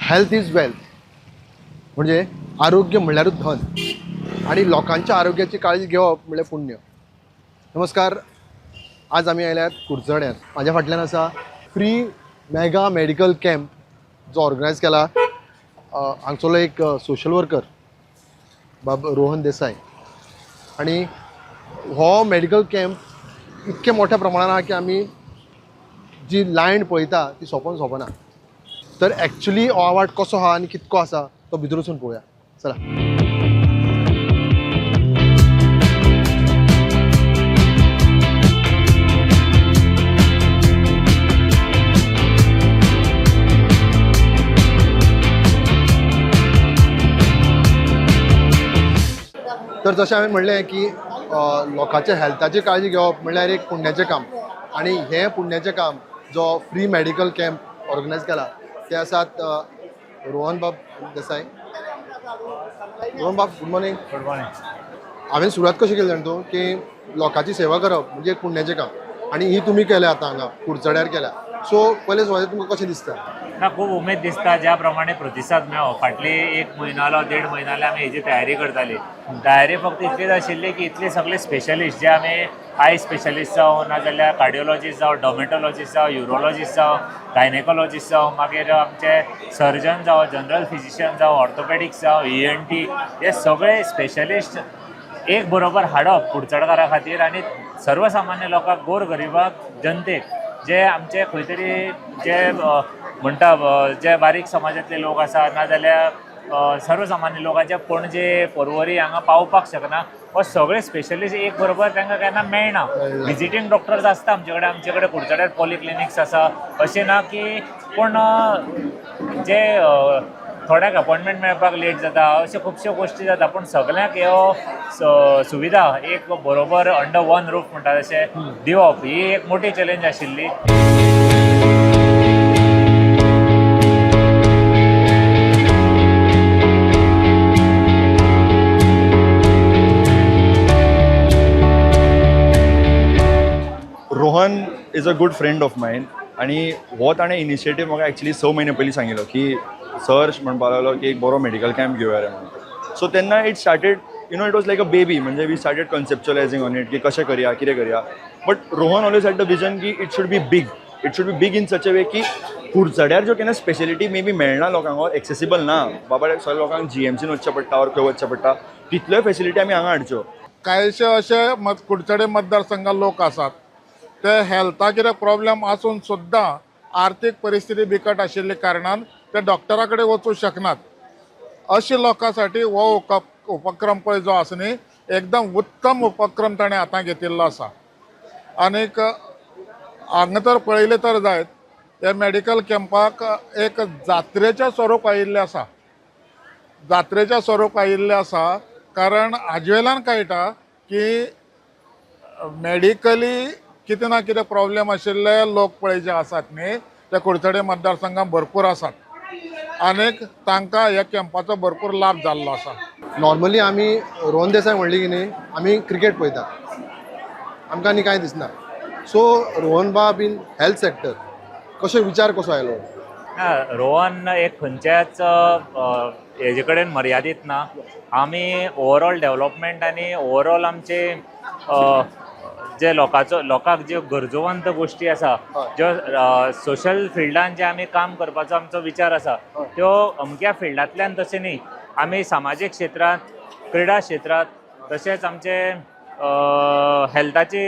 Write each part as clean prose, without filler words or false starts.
Health is wealth म्हणजे आरोग्य म्हणल्यारूच धन आनी लोकांच्या आरोग्याची काळजी घेवप म्हणल्यार पुण्य. नमस्कार, आज आमी आयल्यात कुडचड्यार. म्हाज्या फाटल्यान आसा फ्री मेगा मेडिकल कॅम्प जो ऑर्गनायज केला हांगसरलो एक सोशल वर्कर बाब रोहन देसाय. आनी हो मेडिकल कॅम्प इतके मोठ्या प्रमाणान आहा की आमी जी लायन पळयता ती सोंपोन सोंपना. तर एक्चुली हो आवाज कसो आहा आनी कितको आसा तो भितर वचून पळोवया. चला. तर जशें हांवें म्हणलें की लोकांच्या हेल्थाची काळजी घेवप म्हणल्यार एक पुण्याचें काम आनी हें पुण्याचें काम जो फ्री मेडिकल कॅम्प ऑर्गनायज केला ते आसात रोहन बाब देसाय. रोहन बाब, गुड मॉर्निंग. Good morning. हांवें सुरवात कशी केली जाणा तूं, की लोकांची सेवा करप म्हणजे एक पुण्याचें काम आनी ही तुमी केल्या आतां हांगा कुडचड्यार केल्या. सो पयले सुरवातेक तुमकां कशें दिसता? ना, खूब उमेद दिसता ज्या प्रमाणे प्रतिसाद मेळ्ळो. फाटली एक म्हयनो देड म्हयन्याले आमी हेजी तयारी करताली. तयारी फक्त इतलीच आशिल्ली की इतले सगळे स्पेशलिस्ट जे आमी I specialist जावं नाजाल्यार कार्डियोलॉजिस्ट जावं, डर्मेटोलॉजिस्ट जावं, युरोलॉजिस्ट जावं, गायनेकोलॉजिस्ट जावं, मागीर आमचे सर्जन जावं, जनरल फिजिशियन जावं, ऑर्थोपेडिक्स जावं, ENT, हे सगळे स्पेशलिस्ट एक बरोबर हाडप कुडचडकारा खातीर आनी सर्वसामान्य लोकांक, गोर गरिबाक, जनतेक, जे आमचे खंय तरी जे म्हणटा जे बारीक समाजांतले लोक आसा नाजाल्यार सर्वसामान्य लोक जे पणजे पर्वरी हांगा पावपाक शकना, हो सगळे स्पेशलिस्ट एक बरोबर तांकां केन्ना मेळना. मेळना. विजिटींग डॉक्टर्स आसता आमचे कडेन, आमचे कडेन कुडचड्यार पॉलिक्लिनिक्स आसा, अशें ना की पूण जे थोड्यांक अपॉयंटमेंट मेळपाक लेट जाता, अश्यो खुबश्यो गोश्टी जाता. पूण सगल्यांक ह्यो सुविधा एक बरोबर अंडर वन रूफ म्हणटा तशें दिवप ही एक मोठी चॅलेंज आशिल्ली. Rohan is a good friend of mine आनी हो ताणें इनिशिएटीव म्हाका एक्चुली 6 म्हयने पयलीं सांगिल्लो की सर म्हणपाक लागलो की एक बरो मेडिकल कॅम्प घेवया रे म्हणून. सो तेन्ना it started, it was like a baby. म्हणजे we started conceptualizing on it की कशें करया, कितें करया. But Rohan always had the vision की it should be big, it should be big in such a way की कुडचड्यार ज्यो केन्ना स्पेशलिटी मे बी मेळना लोकांक or accessible ना, बाबा सगळ्या लोकांक जीएमसीन वचचें पडटा ऑर खंय वचचें पडटा, तितल्योय फेसिलिटी आमी हांगा हाडच्यो. कांयशे अशे मत कुडचडे मतदारसंघात लोक आसात ते हेल्था कितें प्रॉब्लेम आसून सुद्दां आर्थीक परिस्थिती बिकट आशिल्ल्या कारणान ते डॉक्टरा कडेन वचूं शकनात. अशे लोकां साठी हो उपक्रम पळय जो आसा न्ही, एकदम उत्तम उपक्रम ताणें आतां घेतिल्लो आसा. आनीक हांगा तर पळयलें तर जायत ह्या मेडिकल कॅम्पाक एक जात्रेचें स्वरूप आयिल्लें आसा, जात्रेचें स्वरूप आयिल्लें आसा. कारण हाजे वयल्यान कळटा की मेडिकली कितें ना कितें प्रॉब्लेम आशिल्ले लोक पळय जे आसात न्ही ते कुडचडे मतदारसंघात भरपूर आसात आनीक तांकां ह्या कॅम्पाचो भरपूर लाभ जाल्लो आसा. नॉर्मली आमी रोहन देसाय म्हणली की न्ही आमी क्रिकेट पळयता, आमकां आनी कांय दिसना. सो रोहन बाब इन हेल्थ सेक्टर कशें विचार कसो आयलो? ना, रोहन एक खंयच्याच हेजे कडेन मर्यादीत ना. आमी ओवरऑल डेवलपमेंट आनी ओवरऑल आमचे जे लोकांचो लोकांक ज्यो गरजोवंत गोश्टी आसा, ज्यो सोशल फिल्डान जे आमी काम करपाचो आमचो विचार आसा, त्यो अमक्या फिल्डांतल्यान तशें न्ही, आमी सामाजीक क्षेत्रांत, क्रिडा क्षेत्रांत, तशेंच आमचे हेल्थाचे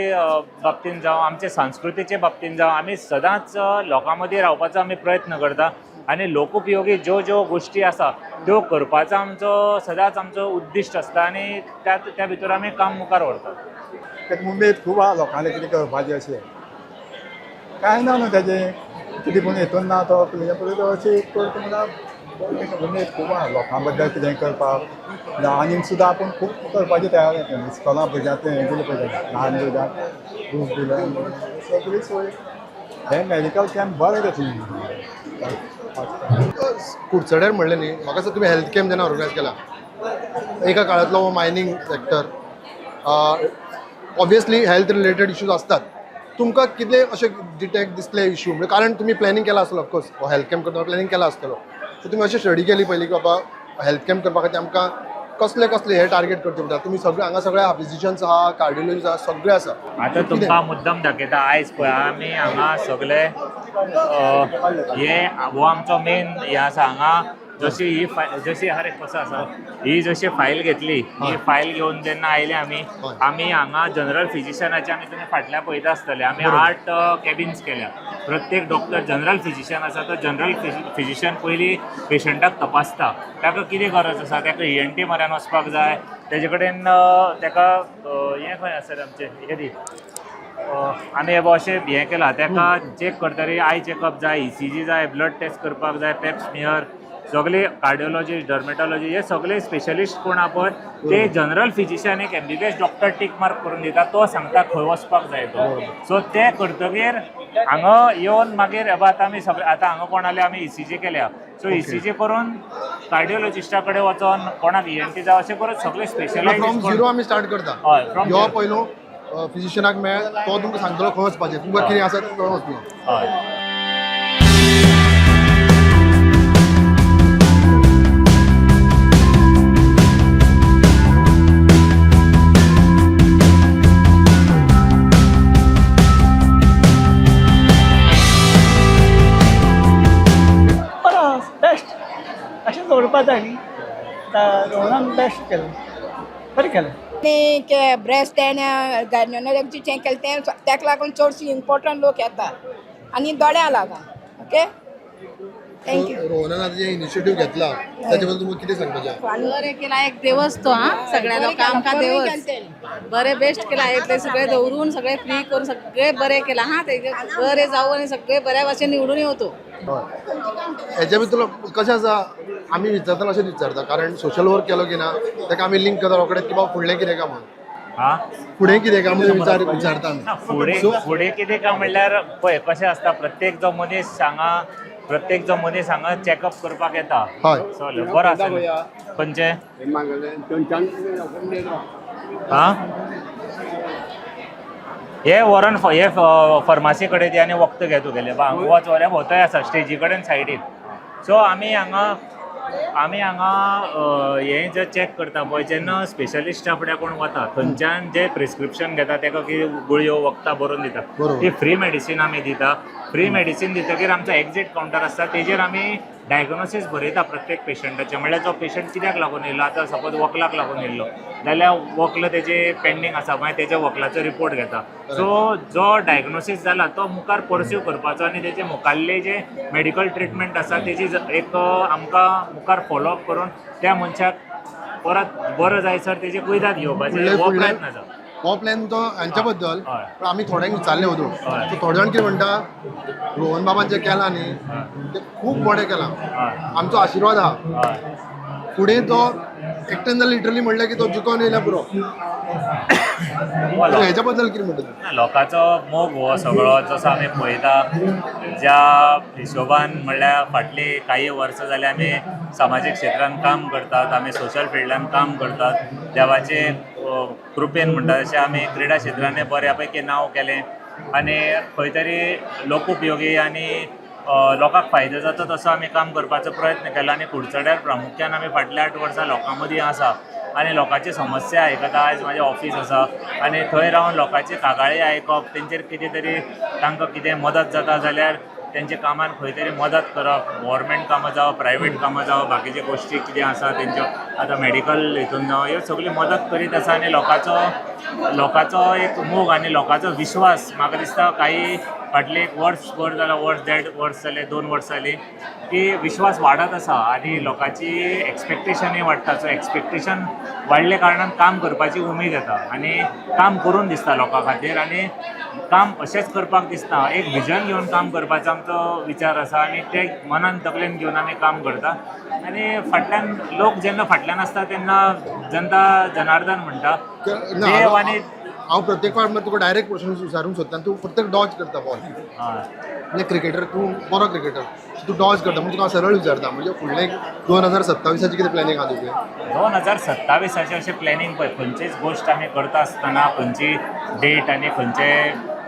बाबतीन जावं, आमचे संस्कृतीचे बाबतीन जावं, आमी सदांच लोकां मदीं रावपाचो आमी प्रयत्न करता आनी लोकोपयोगी ज्यो ज्यो गोश्टी आसा त्यो करपाचो आमचो सदांच आमचो उद्दिश्ट आसता आनी त्या भितर आमी काम मुखार व्हरतात. ताका उमेद खूब आहा लोकांले कितें करपाचें अशें कांय ना न्हू तेजें कितें पूण हेतून ना तो पळय तो अशें करता म्हणल्यार उमेद खूब आहा लोकां बद्दल कितें करपाक. आनीक सुद्दां आपूण खूब करपाची तयार आसा. इस्कॉलां भुरग्यांक हें दिलें पळय, ल्हान भुरग्यांक बूक दिले, सगळी सोय. हें मेडिकल कॅम्प बरें जातलें. कुडचड्यार म्हणलें न्ही, म्हाका दिसता तुमी हेल्थ कॅम्प जेन्ना ऑर्गनायज केला एका काळांतलो हो mining sector, obviously health related issues आसतात. तुमकां कितें अशें डिटेक्ट दिसले इशू, म्हणजे कारण तुमी प्लॅनिंग केला आसतलो, ऑफकोर्स हो हेल्थ कॅम्प करतना प्लॅनिंग केला आसतलो, सो तुमी अशें स्टडी केली पयलीं की बाबा हेल्थ कॅम्प करपा खातीर आमकां कसले कसले हे टार्गेट करचे पडटा. तुमी सगळे हांगा सगळे फिजिशियन्स आहा, कार्डिओलॉजिस्ट आहा, सगळे आसा. आतां तुमकां मुद्दम दाखयता. आयज पळय आमी हांगा सगळे हे हो आमचो मेन हे आसा हांगा. जशी ही जशी हर एक कसो आसा, ही जशी फायल घेतली, ही फायल घेवन जेन्ना आयले आमी, आमी हांगा जनरल फिजिशनाचे आमी तुमी फाटल्या पळयता आसतले, आमी 8 कॅबिन्स केल्या. प्रत्येक डॉक्टर जनरल फिजिशियन आसा, तो जनरल फिजिशियन पयलीं पेशंटाक तपासता, ताका कितें गरज आसा, ताका ENT म्हऱ्यान वचपाक जाय, तेजे कडेन ताका हें खंय आसा रे आमचें हें दी. आमी हे अशें हें केलां, ताका चॅक करतरी I checkup जाय, ECG जाय, ब्लड टेस्ट करपाक जाय, पेप स्मियर, सगळे कार्डिओलॉजिस्ट, डर्मेटॉलॉजी, हे सगळे स्पेशलिस्ट कोण आहा पळय ते जनरल फिजिशियन एक MBBS doctor tick mark करून दिता, तो सांगता खंय वचपाक जाय तो. सो ते करतगीर हांगा येवन मागीर हेबा आतां आमी सगळे आतां हांगा कोण आले, आमी ECG केल्या. सो ECG करून कार्डिओलॉजिस्टा कडेन वचोन कोणाक ENT जावं, अशें करून सगळे फ्रॉम स्पेशलायज झिरो आमी स्टार्ट करता. हय, from यो zero. पयलो फिजिशियनाक मेळ, तो तुमकां सांगतलो खंय वचपाचें, तुमकां कितें आसा थंय वचपाचें. हय. बरो बेस्ट अशें दवरपा जाय न्ही. आतां रोहनान बेस्ट केलें, बरें केलें. आनी ब्रेस्ट एंड गायनोलॉजीचें केलें तें, ताका लागून चडशी इम्पोर्टंट लोक येता आनी दोळ्या लागून. Okay, thank you. रोहनान आतां जें इनिशिएटीव घेतला ताचे बद्दल तुमकां कितें सांगपाचें आहा? बरें केला, एक देवच तो हा सगळ्या लोकांक, आमकां देवच. बरें बेस्ट केला, इतले सगळे दवरून सगळे फ्री करून सगळे बरें केला हा. तेजे बरें जावं आनी सगळे बऱ्या भाशेन निवडून येवं तो. हय, हेच्या भितर कशें आसा, आमी विचारतना अशेंच विचारता, कारण सोशल वर्क केलो की ना ताका आमी लिंक करता रोखडेच की बाबा फुडलें कितें काय म्हणून, हा फुडें कितें काय म्हणून विचारता ना, आमी. फुडें फुडें कितें काय म्हणल्यार पळय कशें आसता, प्रत्येक जो मनीस हांगा चॅकअप करपाक येता. चल बरो आसा न्ही? खंयचें हा हे व्हरोन हे फर्मासी कडेन दी आनी वखद घे तुगेलें. वच व्हर भोंवतय आसा स्टेजी कडेन सायडीन. सो आमी हांगा हें जे चॅक करता पळय, जेन्ना स्पेशलिस्टा फुडें कोण वता थंयच्यान जे प्रिस्क्रिप्शन घेता, ताका कितें गुळयो वखदां बरोवन दिता, ती फ्री मेडिसीन आमी दिता. फ्री मेडिसीन दितकीर आमचो एक्झीट कावंटर आसता, तेजेर आमी डायग्नोसीस बरयता प्रत्येक पेशंटाचें. म्हणल्यार जो पेशंट कित्याक लागून येयलो, आतां सपोज वखलाक लागून येयल्लो जाल्यार वखल तेजें पेंडींग आसा, मागीर तेज्या वखलाचो रिपोर्ट घेता. सो जो डायग्नोसीस जाला तो मुखार परस्यू करपाचो आनी तेजे मुखाल्ले जे मेडिकल ट्रिटमेंट आसा तेजी एक आमकां मुखार फॉलोअप करून त्या मनशाक परत बरो जायसर तेजे कुयदाद घेवपाचे हो प्रयत्न आसा. हो प्लॅन तो हांच्या बद्दल. पण आमी थोड्यांक विचारलें वदून, सो थोडे जाण कितें म्हणटा, रोहन बाबान जें केलां न्ही तें खूब बरें केलां, आमचो आशिर्वाद आहा. फुडें तो एकट्यान जाल्यार लिटरली म्हणलें की तो जिकोन येयल्यार पुरो. हेच्या बद्दल कितें म्हणटा तूं? लोकांचो मोग हो सगळो जसो आमी पळयता ज्या हिशोबान, म्हणल्यार फाटलीं काही वर्सां जालीं आमी सामाजीक क्षेत्रांत काम करतात, आमी सोशल फिल्डान काम करतात. देवाचे कृपेन म्हणटा तशें आमी क्रिडा क्षेत्रांत बऱ्या पैकी नांव केलें आनी खंय तरी लोकोपयोगी आनी लोकांक फायदो जाता तसो आमी काम करपाचो प्रयत्न केला. आनी कुडचड्यार प्रामुख्यान आमी फाटल्या 8 वर्सां लोकां मदीं आसा आनी लोकांची समस्या आयकता. आयज म्हाजें ऑफीस आसा आनी थंय रावन लोकांची कागाळी आयकप, तेंचेर कितें तरी तांकां कितें मदत जाता जाल्यार तेंच्या कामान खंय तरी मदत करप, गव्हर्मेंट कामां जावं, प्रायवेट कामां जावं, बाकीचे गोश्टी कितें आसा तेंच्यो आतां मेडिकल हितून जावं, ह्यो सगळी मदत करीत आसा. आनी लोकांचो एक मोग आनी लोकांचो विश्वास म्हाका दिसता काही फाटलें एक वर्स भर जाल्यार, वर्स देड वर्स जालें, 2 वर्सां जालीं की विश्वास वाडत आसा आनी लोकांची एक्सपेक्टेशनूय वाडटा. सो एक्सपेक्टेशन वाडले कारणान काम करपाची उमेद येता आनी काम करून दिसता लोकां खातीर आनी काम अशेंच करपाक दिसता, एक विजन घेवन काम करपाचो आमचो विचार आसा आनी ते मनान तकलेन घेवन आमी काम करता. आनी फाटल्यान लोक जेन्ना फाटल्यान आसता तेन्ना जनता जनार्दन म्हणटा ना, देव आनी हांव प्रत्येक फावट तुका डायरेक्ट क्वेश्चन विचारूंक सोदता, तूं प्रत्येक डॉज करता बॉल. म्हणजे क्रिकेटर, तूं बरो क्रिकेटर, तूं डॉज करता म्हणून तुका हांव सरळ विचारता, म्हणजे फुडले 2027 कितें प्लॅनिंग आहा तुजें? 2027 अशें प्लॅनिंग पळय, खंयचीच गोश्ट आमी करता आसतना खंयची डेट आनी खंयचे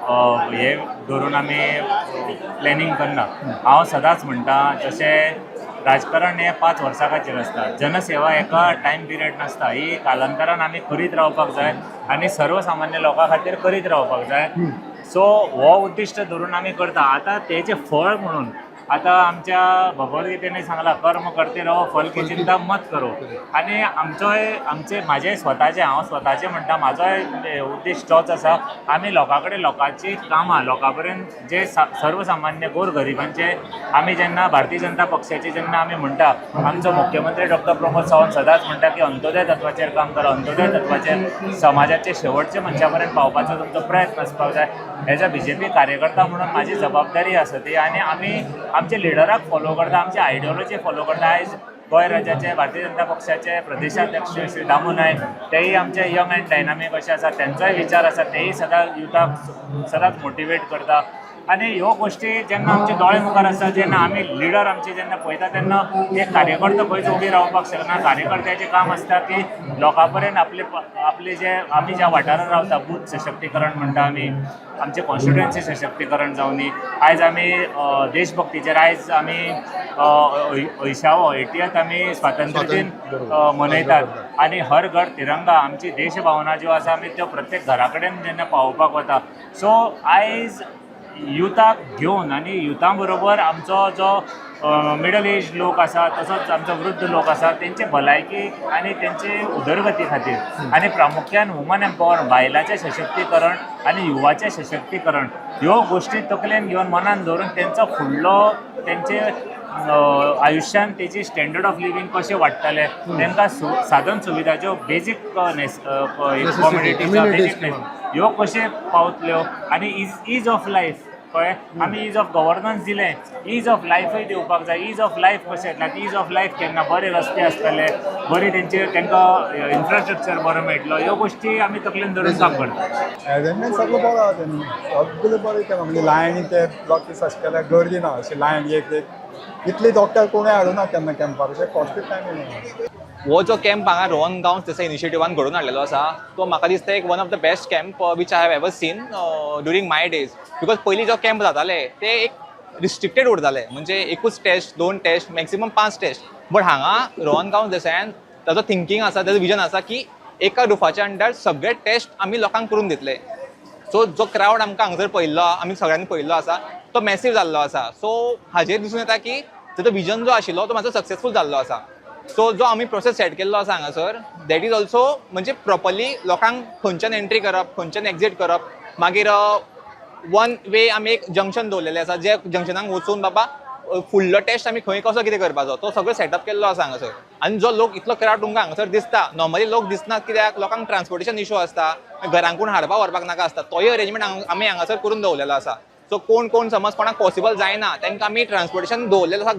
हे धरून आमी प्लॅनिंग करना. हांव सदांच म्हणटा, जशें राजकारण हें 5 वर्सां खातीर आसता. जनसेवा एका टायम पिरियड नासता. ही कालांतरान आमी करीत रावपाक जाय आनी सर्वसामान्य लोकां खातीर करीत रावपाक जाय. सो हो उद्दिश्ट धरून आमी करता. आतां तेजें फळ म्हणून आतां आमच्या भगवद्गीतेने सांगला, "कर्म करते रहो, फल की चिंता मत करो." आनी आमचोय आमचे म्हाजे स्वताचे, हांव स्वताचे म्हणटा, म्हाजोय उद्देश तोच आसा. आमी लोकां कडेन लोकांची कामां लोकां पर्यंत जे सर्वसामान्य गोर गरिबांचे, आमी जेन्ना भारतीय जनता पक्षाचे जेन्ना आमी म्हणटा, आमचो मुख्यमंत्री डॉक्टर प्रमोद सावंत सदांच म्हणटा की अंत्योदय तत्वाचेर काम करा, अंत्योदय तत्वाचेर समाजाचे शेवटचे मनशा पर्यंत पावपाचो तुमचो प्रयत्न आसपाक जाय. एज अ बीजेपी कार्यकर्ता म्हणून म्हाजी जबाबदारी आसा ती आनी आमी आमच्या लिडराक फॉलो करता, आमची आयडियोलॉजी फॉलो करता. आयज गोंय राज्याचे भारतीय जनता पक्षाचे प्रदेशाध्यक्ष श्री दामू नायक, तेय आमचे यंग अँड डायनामीक अशे आसा. तेंचोय विचार आसा, तेय सदांच युथाक सदांच मोटिवेट करता. आनी ह्यो गोश्टी जेन्ना आमच्या दोळे मुखार आसा, जेन्ना आमी लिडर आमचे जेन्ना पळयता, तेन्ना एक कार्यकर्तो खंयच उबी रावपाक शकना. कार्यकर्त्याचें काम आसता की लोकां पर्यंत आपले आपले जे आमी ज्या वाठारांत रावता, बूथ सशक्तीकरण म्हणटा आमी, आमचें कॉन्स्टिट्युएन्सी सशक्तीकरण जावनी. आयज आमी देशभक्तीचेर, आयज आमी अंयशावो 80th आमी स्वातंत्र्य दिन मनयतात आनी हर घर तिरंगा, आमची देशभावना ज्यो आसा, आमी त्यो प्रत्येक घरा कडेन जेन्ना पावोवपाक वता. सो आयज युथाक घेवन आनी युथा बरोबर आमचो जो मिडल एज लोक आसा, तसोच आमचो वृद्ध लोक आसा, तेंचे भलायकी आनी तेंचे उदरगती खातीर आनी प्रामुख्यान वुमन एम्पावर, बायलाचें सशक्तीकरण आनी युवाचें सशक्तीकरण, ह्यो गोश्टी तकलेन घेवन, मनान दवरून तेंचो फुडलो तेंचे आयुश्यान तेजी स्टँडर्ड ऑफ लिवींग कशें वाडटलें, तांकां साधन सुविधा ज्यो बेजीक कॉमोडिटीज, amenities. Basic ह्यो कशे पावतल्यो आनी is of life, कळ्ळें? आमी is of governance दिलें, is of लायफूय दिवपाक जाय. Is of life कशें येतलें? Is of life केन्ना बरे रस्ते आसतले, बरे तेंचे तांकां इन्फ्रास्ट्रक्चर बरो मेळटलो, ह्यो गोश्टी आमी तकलेन धरून काम करता. अरेंजमेंट सगळें बरो आहा तेणी, सगळें बरें केलां. म्हणजे लायनी ते ब्लॉकीस अशें केल्यार गर्दी ना अशी लायन एक एक. इतली डॉक्टर कोणूय हाडूना केन्ना कॅम्पार अशें. फर्स्ट टायम येयलें. हो जो कॅम्प हांगा रोहन गांवस देसाय इनिशिएटिवान घडोवन हाडलेलो आसा, तो म्हाका दिसता एक one of the best camp which I have ever seen during my days, because पयलीं जो कॅम्प जाताले ते एक रिस्ट्रिक्टेड उरताले, म्हणजे एकूच टेस्ट, दोन टेस्ट, मॅक्सिमम पांच टेस्ट. बट हांगा रोहन गांवस देसायान ताजो थिंकींग आसा, ताजो विजन आसा की एका रुफाच्या अंडर सगळे टेस्ट आमी लोकांक करून दितले. सो जो क्रावड आमकां हांगासर पळयल्लो, आमी सगळ्यांनी पळयल्लो आसा, तो मॅसीव जाल्लो आसा. सो हाजेर दिसून येता की ताजो विजन जो आशिल्लो तो मातसो सक्सेसफूल जाल्लो आसा. सो जो आमी प्रोसेस सेट केल्लो आसा हांगासर, that is also म्हणजे प्रॉपरली लोकांक खंयच्यान एंट्री करप, खंयच्यान एक्झीट करप. मागीर वन वे आमी एक जंक्शन दवरलेलें आसा, जे जंक्शनाक वचून बाबा फुडलो टेस्ट आमी खंय कसो कितें करपाचो, तो सगळो सेटअप केल्लो आसा हांगासर. आनी जो लोक इतलो क्रावड तुमकां हांगासर दिसता, नॉर्मली लोक दिसनात, कित्याक लोकांक ट्रान्सपोर्टेशन इशू आसता, घरांकून हाडपा व्हरपाक नाका आसता. तोय अरेंजमेंट आमी हांगासर करून दवरलेलो आसा. सो कोण कोण समज कोणाक पॉसिबल जायना, तांकां आमी ट्रान्सपोर्टेशन दवरलेलें आसा.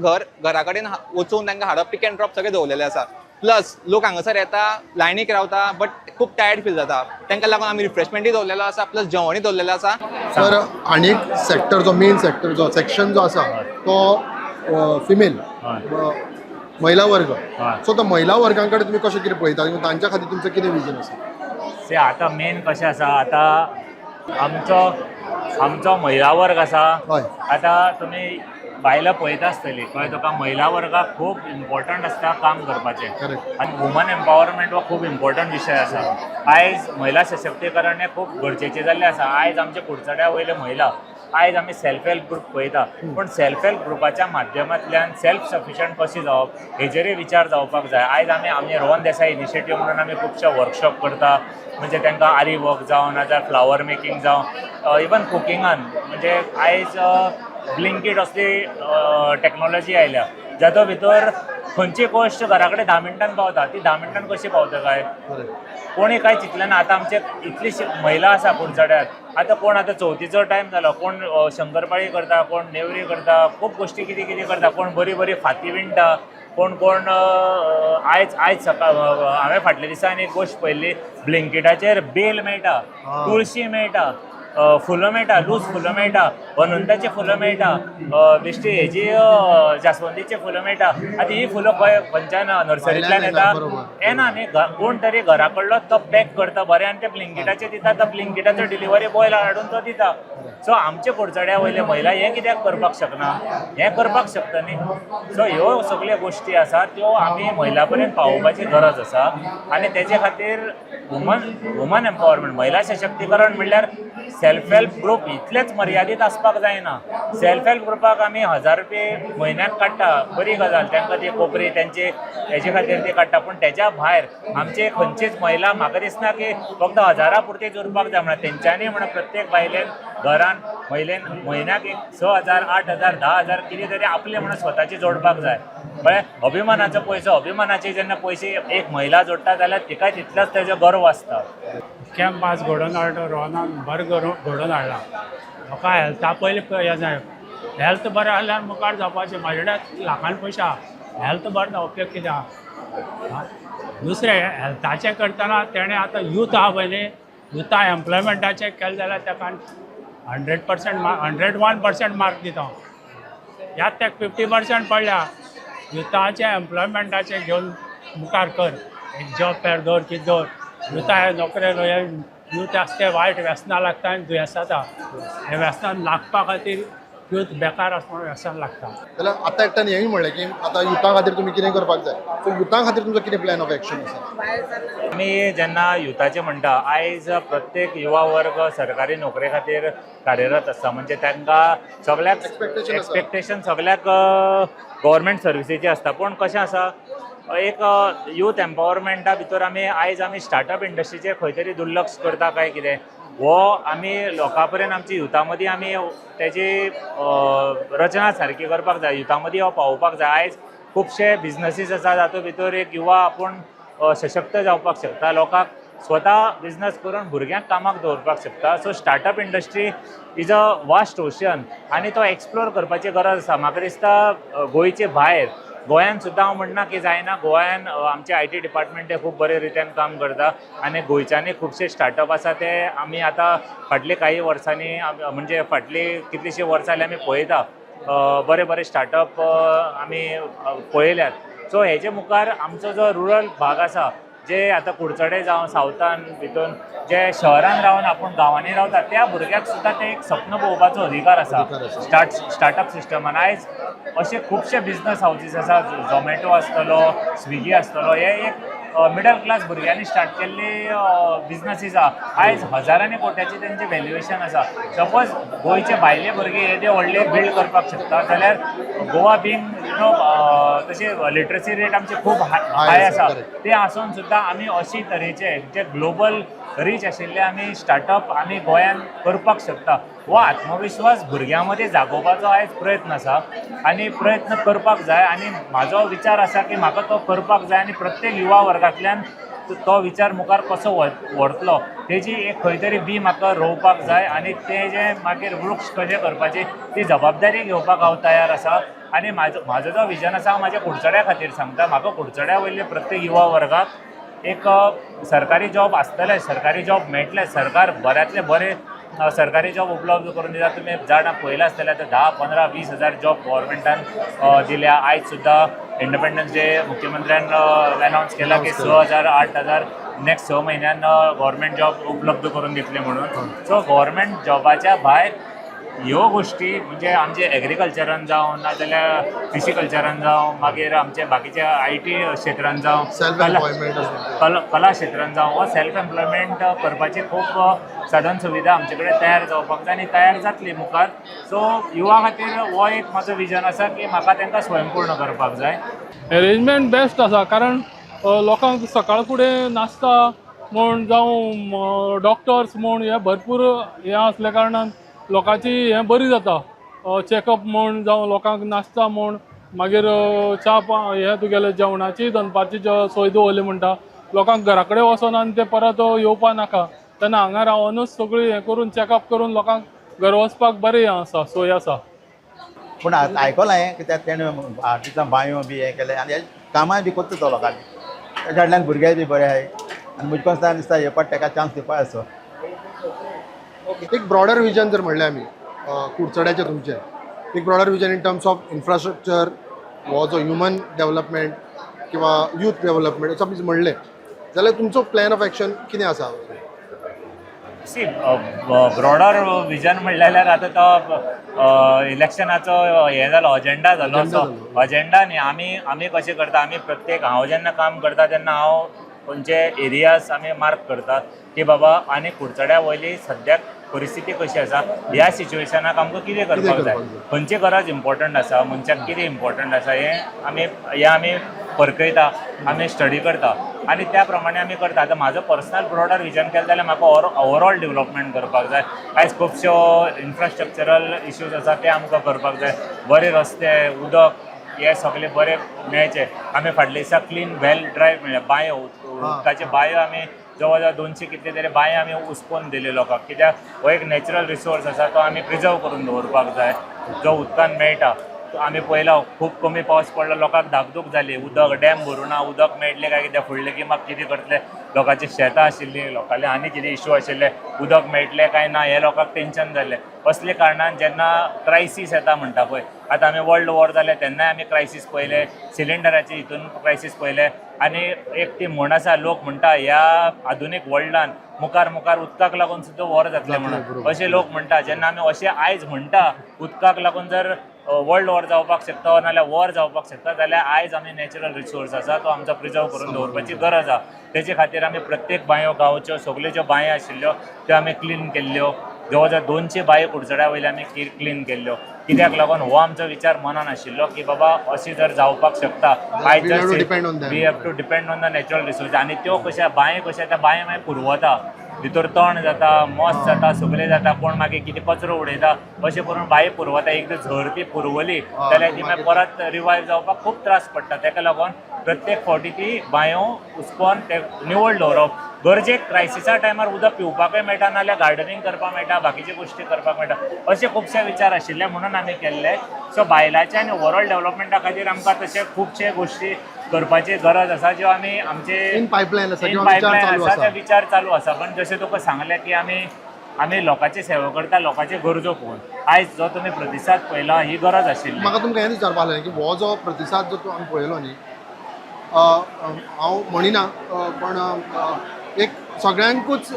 घरा कडेन वचून तांकां हाडप, पीक अँड ड्रॉप सगळें दवरलेलें आसा. प्लस लोक हांगासर येता, लायनीक रावता, बट खूब टायर्ड फील जाता, तांकां लागून आमी रिफ्रेशमेंटूय दवरलेलो आसा, प्लस जेवणूय दवरलेलें आसा. तर आनी एक सेक्टर जो मेन सेक्टर जो सेक्शन जो आसा तो फिमेल महिला वर्ग. सो तो महिला वर्गां कडेन तुमी कशें कितें पळयता आनी तांच्या खातीर तुमचें कितें विजन आसा? से आतां मेन कशें आसा, आतां आमचो महिला वर्ग आसा. आतां तुमी बायलां पळयता आसतली, कळ्ळें तुका? महिला वर्गाक खूब इम्पॉर्टंट आसता काम करपाचें. आनी वुमन एम्पावरमेंट हो खूब इम्पॉर्टंट विशय आसा. आयज महिला सशक्तीकरण हें खूब गरजेचें जाल्लें आसा. आयज आमच्या कुडचड्या वयल्यो महिला, आयज आमी सेल्फ हेल्प ग्रूप पळयता, पूण सेल्फ हेल्प ग्रुपाच्या माध्यमांतल्यान सेल्फ सफिशंट कशी जावप हेजेरय विचार जावपाक जाय. आयज आमी रोहन देसाय इनिशिएटीव म्हणून आमी खुबशे वर्कशॉप करता, म्हणजे तांकां आरी वर्क जावं, नाजाल्यार फ्लावर मेकिंग जावं, इवन कुकिंगान. म्हणजे आयज ब्लिंकीट असली टॅक्नोलॉजी आयल्या, जातो भितर खंयची गोश्ट घरा कडेन 10 मिनटान पावता. ती 10 मिनटान कशी पावता काय कोणी काय चिंतलें ना. आतां आमचे इतली महिला आसा कुडचड्यार, आतां कोण आतां चवथीचो टायम जालो, कोण शंकरपाळी करता, कोण नेवरी करता, खूब गोश्टी कितें कितें करता, कोण बरी बरी फाती विणटा, कोण कोण आयज सकाळ हांवें फाटल्या दिसांनी एक गोश्ट पळयल्ली, ब्लिंकिटाचेर बेल मेळटा, तुळशी मेळटा. फुलां मेळटा, लूज फुलां मेळटा, अनंताची फुलां मेळटा, बेश्टी हेजी जासवंतीची फुलां मेळटा. आतां ही फुलां खंय खंयच्यान नर्सरींतल्यान येता? येना न्ही. कोण तरी घरा कडलो तो पॅक करता बरें आनी ते ब्लिंकिटाचेर दिता. तो ब्लिंकिटाचो डिलिव्हरी बॉय हाडून तो दिता. सो आमचे कुडचड्या वयले महिला हें कित्याक करपाक शकना? हें करपाक शकता न्ही. सो ह्यो सगल्यो गोश्टी आसा त्यो आमी महिला पर्यंत पावोवपाची गरज आसा आनी तेजे खातीर वुमन एम्पावरमेंट, महिला सशक्तीकरण म्हणल्यार सेल्फ हेल्प ग्रुप इतलेच मर्यादीत आसपाक जायना. सेल्फ हेल्प ग्रुपाक आमी 1000 रुपये म्हयन्याक काडटा, बरी गजाल. तांकां ती कोपरी तेंचे हेजे खातीर ती काडटा, पूण तेज्या भायर आमचे खंयचीच महिला म्हाका दिसना की फक्त हजारा पुरतीच उरपाक जाय म्हणून. तेंच्यांनी म्हणून प्रत्येक बायलेन घरान महिलेन म्हयन्याक एक 6000, 8000, 10,000 कितें तरी आपले म्हणून स्वताचे जोडपाक जाय. कळ्ळें? अभिमानाचो पयसो, अभिमानाचे जेन्ना पयशे एक महिला जोडटा जाल्यार तिकाय तितलोच तेजो गर्व आसता. कॅम्प आज घडोवन हाडलो रोहनान, बरें घडोवन हाडला. लोकां हेल्था पयलीं हें जाय. हेल्थ बरें आसल्यार मुखार जावपाचें. म्हाजे कडेन लाखान पयशे आहा, हेल्थ बरें ना उपयोग कितें आहा? दुसरें, हेल्थाचें करतना तेणें आतां यूथ आहा पळय न्ही, युथा एम्प्लॉयमेंटाचें केलें जाल्यार ताका 100%, 101% मार्क दिता हांव. ह्यात तेका 50% पडल्या. युथाचें एम्प्लॉयमेंटाचें घेवन मुखार कर, एक जॉब फेर दवर, कितें दवर. युथा हे नोकरे हे यूथ आसा ते वायट व्यसनां लागता आनी दुयेंस जाता. हे व्यसनां लागपा खातीर यूथ बेकार आसा म्हणून व्यसन लागता. जाल्यार आतां एकट्यान हेंय म्हणलें की आतां युथा खातीर तुमी कितें करपाक जाय. सो युथा खातीर तुमचो कितें प्लॅन ऑफ एक्शन आसा? आमी जेन्ना युथाचें म्हणटा, आयज प्रत्येक युवा वर्ग सरकारी नोकरे खातीर कार्यरत आसता. म्हणजे तांकां सगळ्याक Expectation आसा. एक्सपेक्टेशन सगळ्याक गव्हर्मेंट सर्विसीचें आसता. पूण कशें आसा, एक यूथ एम्पावरमेंटा भितर आमी आयज आमी स्टार्टअप इंडस्ट्रीचेर खंय तरी दुर्लक्ष करता काय कितें. हो आमी लोकां पर्यंत, आमच्या युथा मदीं आमी तेजी रचना सारकी करपाक जाय. युथा मदीं हो पावोवपाक जाय. आयज खुबशे बिजनसीस आसा, तातूंत भितर एक युवा आपूण सशक्त जावपाक शकता, लोकांक स्वता बिजनस करून भुरग्यांक कामाक दवरपाक शकता. So startup industry is a vast ocean आनी तो एक्सप्लोर करपाची गरज आसा. म्हाका दिसता गोंयचे भायर, गोंयान सुद्दां हांव म्हणना की जायना. गोंयान आमचे IT department ते खूब बरे रितीन काम करता आनी गोंयच्यानूय खुबशे स्टार्टअप आसा. ते आमी आतां फाटले काही वर्सांनी, म्हणजे फाटली कितलीशीं वर्सां जालीं, आमी पळयता, बरे बरे स्टार्टअप आमी पळयल्यात. सो हेजे मुखार आमचो जो रुरल भाग आसा, जे आतां कुडचडे जावं सावथान भितर जे शहरान रावन आपूण गांवांनी रावता, त्या भुरग्याक सुद्दां ते एक सप्न पळोवपाचो अधिकार आसा. अधिकार आसा. स्टार्टअप सिस्टमान आयज अशे खुबशे बिजनस हावजीस आसा. झोमॅटो आसतलो, स्विगी आसतलो, हे एक मिडल क्लास भुरग्यांनी स्टार्ट केल्ली बिजनसीस आहा. आयज हजारांनी कोट्याची तेंचे व्हॅल्युएशन आसा. सपोज गोंयचे भायले भुरगे येदे व्हडले बिल्ड करपाक शकता जाल्यार गोवा बींग you know तशी लिटरसी रेट आमची खूब हाय आसा, ते आसून सुद्दां आमी अशी तरेचे जे ग्लोबल रीच आशिल्ले आमी स्टार्टअप आमी गोंयान करपाक शकता. हो आत्मविश्वास भुरग्यां मदीं जागोवपाचो आयज प्रयत्न आसा आनी प्रयत्न करपाक जाय. आनी म्हाजो विचार आसा की म्हाका तो करपाक जाय आनी प्रत्येक युवा वर्गांतल्यान तो विचार मुखार कसो व्हरतलो तेजी एक खंय तरी बी म्हाका रोवपाक जाय आनी तें जें मागीर वृक्ष कशें करपाची ती जबाबदारी घेवपाक हांव तयार आसा. आनी म्हाजो जो विजन आसा, हांव म्हाज्या कुडचड्या खातीर सांगता. म्हाका कुडचड्या वयले प्रत्येक युवा वर्गाक एक सरकारी जॉब आसतलें, सरकारी जॉब मेळटलें. सरकार बऱ्यांतले बरे सरकारी जॉब उपलब्ध करून दिता. तुमी जाणा पळयलां आसतलें, आतां 10, 15, 20 हजार जॉब गव्हर्मेंटान दिल्या. आयज सुद्दां इंडिपेंडन्स डे मुख्यमंत्र्यान अनावन्स केला की 6000, 8000 नेक्स्ट 6 म्हयन्यान गव्हर्मेंट जॉब उपलब्ध करून दितले म्हणून. सो गव्हर्मेंट जॉबाच्या भायर ह्यो गोश्टी, म्हणजे आमचे एग्रीकल्चरान जावं, नाजाल्यार फिशिकल्चरान जावं, मागीर आमचे बाकीच्या IT क्षेत्रान जावं, सेल्फ एम्प्लॉयमेंट आसा. कला कला क्षेत्रान जावं, हो सेल्फ एम्प्लॉयमेंट करपाची खूब साधन सुविधा आमचे कडेन तयार जावपाक जाय आनी तयार जातली मुखार. सो युवा खातीर हो एक म्हाजो विजन आसा की म्हाका तांकां स्वयंपूर्ण करपाक जाय. अरेंजमेंट बेस्ट आसा, कारण लोकांक सकाळ फुडें नाश्ता म्हूण जावं डॉक्टर्स म्हूण हे भरपूर हें आसल्या कारणान लोकांची हें बरी जाता. चॅकअप म्हूण जावं, लोकांक नाश्ता म्हूण, मागीर च्या हें तुगेलें जेवणाची दनपारची सोय दवरली म्हणटा, लोकांक घरा कडेन वचोन आनी ते परत येवपा नाका. तेन्ना हांगा रावोनूच सगळी हें करून, चॅकअप करून लोकांक घरा वचपाक बरें हें आसा, सोय आसा. पूण आतां आयकलां हांवें कित्याक तेणें आर्टिस्टां बांयो बी हें केलें आनी कामांय बी करता तो लोकांनी. तेज्या फाटल्यान भुरगे बी बरे आहाय आनी म्हजे कोसतान दिसता हे पाट तेका चान्स दिवपा आसो. एक ब्रॉडर विजन जर म्हणलें आमी कुडचड्याचें तुमचें एक broader vision in terms of infrastructure हो जो ह्युमन डेव्हलपमेंट किंवा यूथ डेव्हलपमेंट असं आमी म्हणलें जाल्यार तुमचो प्लॅन ऑफ एक्शन कितें आसा? सी, ब्रॉडर विजन म्हणलें जाल्यार आतां तो इलेक्शनाचो हें जालो, अजेंडा जालो. Agenda सो जालो. अजेंडा न्ही, आमी कशें करता, आमी प्रत्येक, हांव जेन्ना काम करता तेन्ना हांव खंयचे एरियाज आमी मार्क करता की बाबा आनी कुडचड्या वयली सद्याक परिस्थिती कशी आसा, ह्या सिच्युएशनाक आमकां कितें करपाक जाय, करपाक जाय. खंयची गरज इम्पॉर्टंट आसा, मनशाक कितें इम्पॉर्टंट आसा, हें आमी परखयता, आमी स्टडी करता आनी त्या प्रमाणे आमी करता. आतां म्हाजो पर्सनल ब्रॉडर विजन केलें जाल्यार म्हाका ओवरऑल डेव्हलपमेंट करपाक जाय. आयज खुबश्यो इन्फ्रास्ट्रक्चरल इश्यूज आसा, ते आमकां करपाक जाय. बरे रस्ते, उदक हे सगळे बरे मेळचे. आमी फाटल्या दिसा क्लीन वेल ड्रायव्ह मेळ्ळें, बांयो, उदकाचे बांयो, आमी जवळ जवळ 200 कितले तरी बांयो आमी उसपोवन दिले लोकांक, कित्याक हो एक नॅचरल रिसोर्स आसा, तो आमी प्रिजर्व करून दवरपाक जाय जो उदकान मेळटा. आमी पळयला, खूब कमी पावस पडलो, लोकांक धाकधूक जाली, उदक डॅम भरुना, उदक मेळटलें काय कितें, फुडलें गिमाक कितें करतले, लोकांची शेतां आशिल्लीं, लोकांले आनी कितें इशू आशिल्ले, उदक मेळटलें काय ना हें लोकांक टेंशन जाल्लें. असले कारणान जेन्ना क्रायसीस येता म्हणटा पळय, आतां आमी वर्ल्ड वॉर जालें तेन्नाय आमी क्रायसीस पळयले, सिलिंडराचे हितून क्रायसीस पळयले. आनी एक ती म्हण आसा, लोक म्हणटा ह्या आधुनीक वर्ल्डान मुखार मुखार उदकाक लागून सुद्दां वॉर जातलें म्हणून, अशें लोक म्हणटा. जेन्ना आमी अशें आयज म्हणटा, उदकाक लागून जर वर्ल्ड वॉर जावपाक शकता नाल्यार वॉर जावपाक शकता, जाल्यार आयज आमी नॅचरल रिसोर्स आसा तो आमचो प्रिजर्व करून दवरपाची गरज आसा. तेजे खातीर आमी प्रत्येक बांयो, गांवच्यो सगल्यो ज्यो बांयो आशिल्ल्यो त्यो आमी क्लीन केल्ल्यो. जवळ जवळ 200 बांयो कुडचड्या वयल्यो आमी क्लीन केल्ल्यो. कित्याक लागून हो आमचो विचार मनान आशिल्लो की बाबा अशें जर जावपाक शकता आयज, We have to depend on them. We have to depend on the natural resource. आनी त्यो कश्या बांय कश्या, त्या बांय मागीर पुरवता, भितर तण जाता, मोस जाता, सगळें जाता, कोण मागीर कितें कचरो उडयता, अशें करून बांय पुरवता. एकदां जर ती पुरवली जाल्यार ती मागीर परत रिवायव जावपाक खूब त्रास पडटा. ताका लागून प्रत्येक फावटी ती बांयो उसपोन ते निवळ दवरप गरजेक. क्रायसिसा टायमार उदक पिवपाकय मेळटा, नाल्यार गार्डनिंग करपाक मेळटा, बाकीच्यो गोश्टी करपाक मेळटा, अशे खुबशे विचार आशिल्ले म्हणून आमी केल्ले. सो बायलांच्या आनी ओवरऑल डेव्हलपमेंटा खातीर आमकां तशे खुबशे गोश्टी करपाची गरज आसा, ज्यो आमी आमचे इन पायपलायन आसा किंवा विचार पायपलायन चालू आसा, आसा. ते विचार चालू आसा. पण जशें तुका सांगलें की आमी लोकांची सेवा करता, लोकांची गरजो पळोवन. आयज जो तुमी प्रतिसाद पळयला, ही गरज आशिल्ली. म्हाका तुमकां हें विचारपा आसलें की हो जो प्रतिसाद जो आमी पळयलो न्ही, हांव म्हणिना, पण एक सगळ्यांकूच,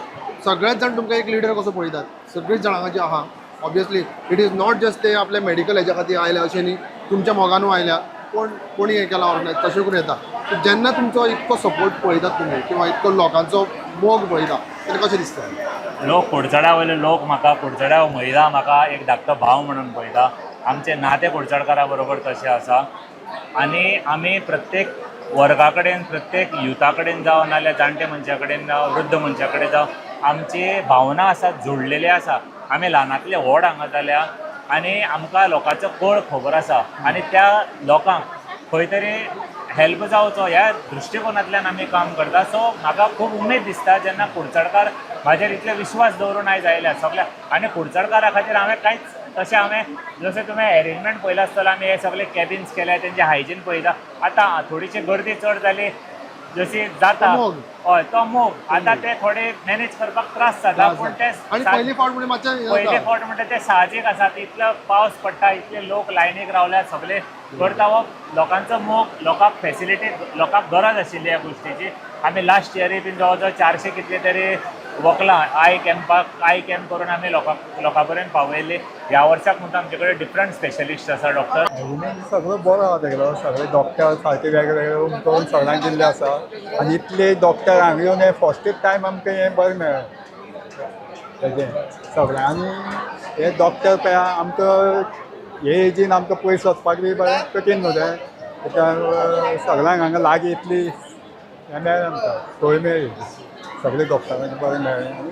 सगळेच जाण तुमकां एक लिडर कसो पळयतात. सगळींच जाण हांगा जी आहा, obviously it is not just ते आपल्या मेडिकल हेज्या खातीर आयल्या अशें न्ही, तुमच्या मोगानू आयल्या, कोण कोणी हें केलां ऑर्गनायज तशें करून येता. सो जेन्ना तुमचो इतको सपोर्ट पळयतात तुमी किंवा इतको लोकांचो मोग पळयता तेन्ना कशें दिसता? लोक, कुडचड्या वयले लोक म्हाका, कुडचड्या महिला म्हाका एक धाकटो भाव म्हणून पळयता. आमचें नातें कुडचडकारा बरोबर तशें आसा आनी आमी प्रत्येक वर्गा कडेन, प्रत्येक युथा कडेन जावं, नाल्यार जाणटे मनशा कडेन जावं, वृद्ध मनशा कडेन जावं, आमची भावना आसा, जोडलेली आसा. आमी ल्हानांतले व्हड हांगा जाल्या आनी आमकां लोकांचो कळ खबर आसा आनी त्या लोकांक खंय तरी हेल्प जावचो ह्या दृश्टिकोनांतल्यान आमी काम करता. सो म्हाका खूब उमेद दिसता जेन्ना कुडचडकार म्हाजेर इतले विश्वास दवरून आयज आयल्या सगल्या. आनी कुडचडकारा खातीर हांवें कांयच तशें, हांवें जशें तुवें एरेंजमेंट पळयलां आसतलो, आमी हे सगळे कॅबिन्स केल्या, तेंचे हायजीन पळयता. आतां थोडीशी गर्दी चड जाली जशी जाता मोग. हय, तो मोग आतां ते थोडे मॅनेज करपाक त्रास जाता, पूण ते आनी पयली फावट म्हणजे मातशें हें पयले जाता. फावट म्हणटा ते साहजीक आसा. इतलो पावस पडटा, इतले लोक लायनीक रावल्यात, सगळे करता. हो लोकांचो मोग, लोकांक फेसिलिटी, लोकांक गरज आशिल्ली ह्या गोश्टीची. आमी लास्ट इयरूय बीन जवळ जवळ 400 कितले तरी वकलां I कॅम्पाक, I camp करून आमी लोकांक लोकां पर्यंत पावयल्ली. ह्या वर्साक म्हणटा आमचे कडेन डिफरंट स्पेशलिस्ट आसा डॉक्टर. अरेंजमेंट सगळो बरो आहा तेगेलो. सगळे डॉक्टर सारके वेगळे वेगळे करून सगळ्यांक दिल्ले आसा आनी इतले डॉक्टर हांगा येवन हे फर्स्ट टायम आमकां हें बरें मेळ्ळें तेजें सगळें. आनी हे डॉक्टर पळय, आमकां हे एजीन आमकां पयस वचपाक बी बरें कठीण न्हू तें. तेच्या सगळ्यांक हांगा लागीं इतली हें मेळ्ळें, आमकां सोय मेळ्ळी, सगळे डॉक्टरांक बरें मेळ्ळें आनी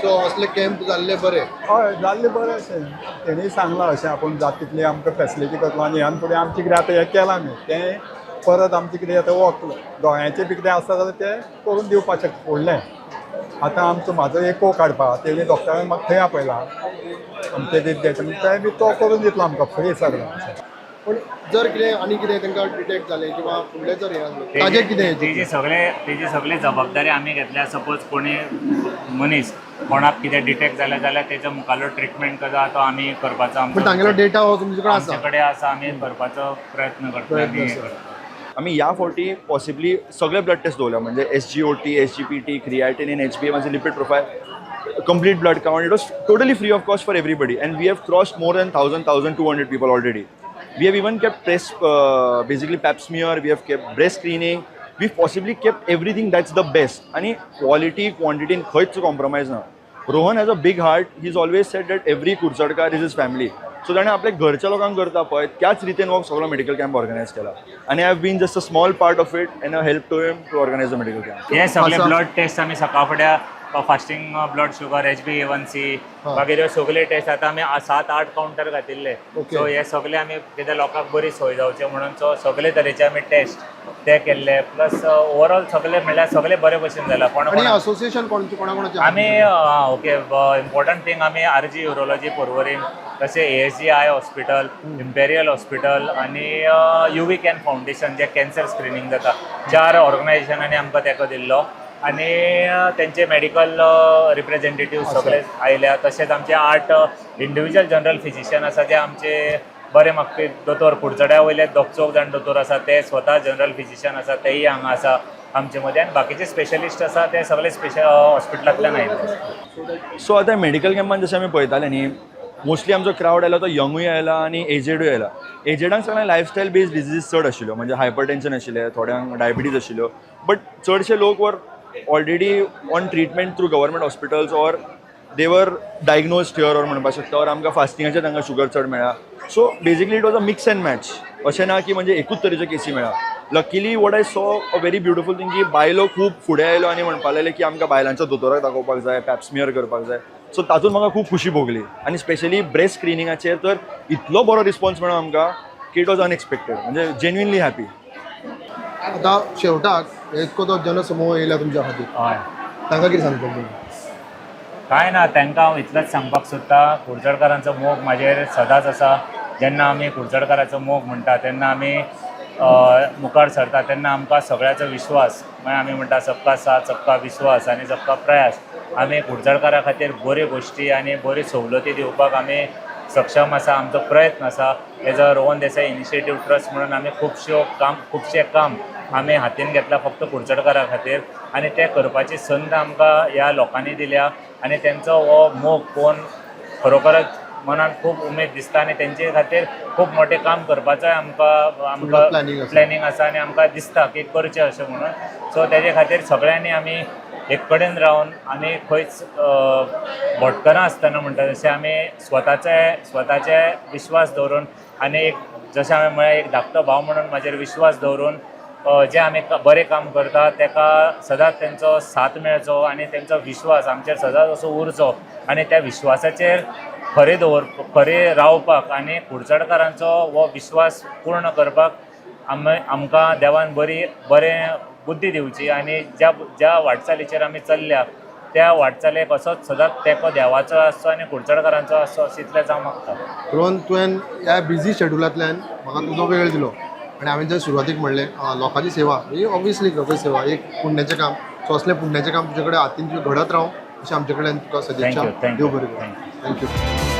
सो असले कॅम्प जाल्ले बरे. हय, जाल्लें बरें अशें. तेणी सांगलां अशें, आपूण जाता तितली आमकां फेसिलिटी करतलो आनी ह्यान फुडें आमचें कितें आतां हें केलां आमी तें परत आमचें कितें आतां वक्ल दोळ्यांचें बी कितें आसा जाल्यार तें करून दिवपाक शकता फुडलें. आतां आमचो म्हाजो एको काडपा तेणी डॉक्टरान म्हाका थंय आपयला, आमचे ते तें बी तो करून दितलो आमकां फ्री सगळें. पूण जर कितें आनी कितें तांकां डिटेक्ट जालें किंवा फुडलें जर हें आसलें ताजें कितें? तेजी सगळी जबाबदारी आमी घेतल्या. सपोज कोणी मनीस कोणाक कितें डिटेक्ट जालें जाल्यार तेजो मुखालो ट्रिटमेंट कसो आहा तो आमी करपाचो. पण तांगेलो डेटा हो तुमचे कडेन आसा? आमचे कडेन आसा. आमी करपाचो प्रयत्न करता. प्रयत्न आनी आसा. आमी ह्या फावटी पॉसिबली सगळे ब्लड टेस्ट दवरल्या, म्हणजे SGOT, SGPT, creatinine, HbA1c, lipid profile, complete blood count. It was totally free of cost for everybody, and we have crossed more than 1000, 1200 people already. We have even kept press, basically pap smear, we have kept breast screening, we possibly kept everything that's the best. आणि quality क्वांटिटीन खंयच compromise ना. Rohan has a big heart. He is always said that every Kudchadkar is his family, so ताणें आपल्या घरच्या लोकांक करता पळय, त्याच रितीन हो सगळो मेडिकल कॅम्प ऑर्गनायज केला आनी I have been just a small part of it and a help to him to organize the medical camp. हे सगळे आसा. ब्लड टेस्ट आमी सकाळ फुडें, fasting blood sugar, HbA1c, मागीर ह्यो सगळे टेस्ट आतां आमी सात आठ कावंटर घातिल्ले. सो हे सगळे आमी कितें लोकांक बरी सोय जावची म्हणून, सो सगळे तरेचे आमी टेस्ट ते केल्ले. प्लस ओवरऑल सगळे म्हणल्यार सगळे बरे भशेन जाला. कोण आनी कोण असोसिएशन कोण कोणा कोणाचें? आमी, ओके, इम्पॉर्टंट थिंग, आमी आरजी युरोलॉजी पर्वरीम, तशें ASG I hospital, imperial hospital आनी युवी can foundation, J cancer screening जाता, चार ऑर्गनायझेशनांनी आमकां तेंको दिल्लो आनी तेंचे मेडिकल रिप्रेझेंटेटीव सगळे आयल्या. तशेंच आमचे आठ इंडिविज्युअल जनरल फिजिशियन आसा, जे आमचे बरे मागपी दोतोर, कुडचड्या वयले दोग चौग जाण दोतोर आसा, ते स्वता जनरल फिजिशियन आसा, तेय हांगा आसा आमचे मदें आनी बाकीचे स्पेशलिस्ट आसा, ते सगळे स्पेशल हॉस्पिटलांतल्यान आयिल्ले. सो आतां मेडिकल कॅम्पान जशें आमी पळयताले न्ही, मोस्टली आमचो क्रावड आयला तो यंगूय आयला आनी एजेडूय आयला. एजेडांक सगळ्यांक लायफस्टायल बेस्ड डिजीजीस चड आशिल्ल्यो, म्हणजे हायपर टेन्शन आशिल्लें, थोड्यांक डायबिटीज आशिल्ल्यो, बट चडशे लोक were already on treatment through government hospitals or they were diagnosed here or म्हणपाक शकता, ऑर आमकां फास्टिंगाचेर तांकां शुगर चड मेळ्ळा. So basically it was a mix and match. अशें ना की म्हणजे एकूच तरेच्यो केसी मेळ्ळा. Luckily, what I saw, a very beautiful thing, की बायलो खूब फुडें आयल्यो आनी म्हणपाक लागले की आमकां बायलांच्या दोतोराक दाखोवपाक जाय, पॅप्समियर करपाक जाय. सो तातूंत म्हाका खूब खुशी भोगली आनी स्पेशली ब्रेस्ट स्क्रिनिंगाचेर तर इतलो बरो रिस्पॉन्स मेळ्ळो आमकां की it was unexpected, म्हणजे जेन्युनली हॅपी. आतां शेवटाक इतको तो जनसमूह येयला तुमच्या खातीर, तांकां कितें सांगतले तुमी? कांय ना, तांकां हांव इतलेंच सांगपाक सोदता, कुडचडकारांचो मोग म्हाजेर सदांच आसा. जेन्ना आमी कुडचडकाराचो मोग म्हणटा, तेन्ना आमी मुखार सरता, तेन्ना आमकां सगळ्याचो विश्वास. मागीर आमी म्हणटा, सबका साथ, सबका विश्वास आनी सबका प्रयास. आमी कुडचडकारा खातीर बऱ्यो गोश्टी आनी बऱ्यो सवलती दिवपाक आमी सक्षम आसा, आमचो प्रयत्न आसा. As a Rohan Desai initiative trust म्हणून आमी खुबश्यो काम खुबशें काम आमी हातीन घेतला फक्त कुडचडकारा खातीर आनी तें करपाची संद आमकां ह्या लोकांनी दिल्या आनी तेंचो हो मोग पळोवन खरोखरच मनान खूब उमेद दिसता आनी तेंचे खातीर खूब मोठें काम करपाचोय आमकां आमकां planning आसा. प्लॅनिंग आसा आनी आमकां दिसता की करचें अशें म्हणून. सो तेजे खातीर सगळ्यांनी आमी एक कडेन रावन आमी खंयच भटकना आसतना म्हणटा तशें, आमी स्वताचे स्वताचे विश्वास दवरून आनी एक जशें हांवें म्हळें, एक धाकटो भाव म्हणून म्हाजेर विश्वास दवरून जें आमी बरें काम करता तेका सदांच तेंचो साथ मेळचो आनी तेंचो विश्वास आमचेर सदांच असो उरचो आनी त्या विश्वासाचेर खरें दवर खरें रावपाक आनी कुडचडकारांचो हो विश्वास पूर्ण करपाक आमी आमकां देवान बरी बरें बुद्धी दिवची आनी ज्या ज्या वाटचालीचेर आमी चल्ल्या त्या वाटचालेक असोच सदांच तेंको देवाचो आसचो आनी कुडचडकारांचो आसचो, अशें इतलेंच हांव मागता. रोहन, तुवें ह्या बिजी शेड्युलांतल्यान म्हाका तुजो वेळ दिलो आनी हांवें जर सुरवातीक म्हणलें, लोकांची सेवा ही ऑब्वियसली लोकांची सेवा एक पुण्याचें काम. सो असलें पुण्याचें काम तुजे कडेन हातीन तुजें घडत रावं अशें आमचे कडेन तुका सदिच्छा. Thank you, thank you. देव बरें करूं. Thank you.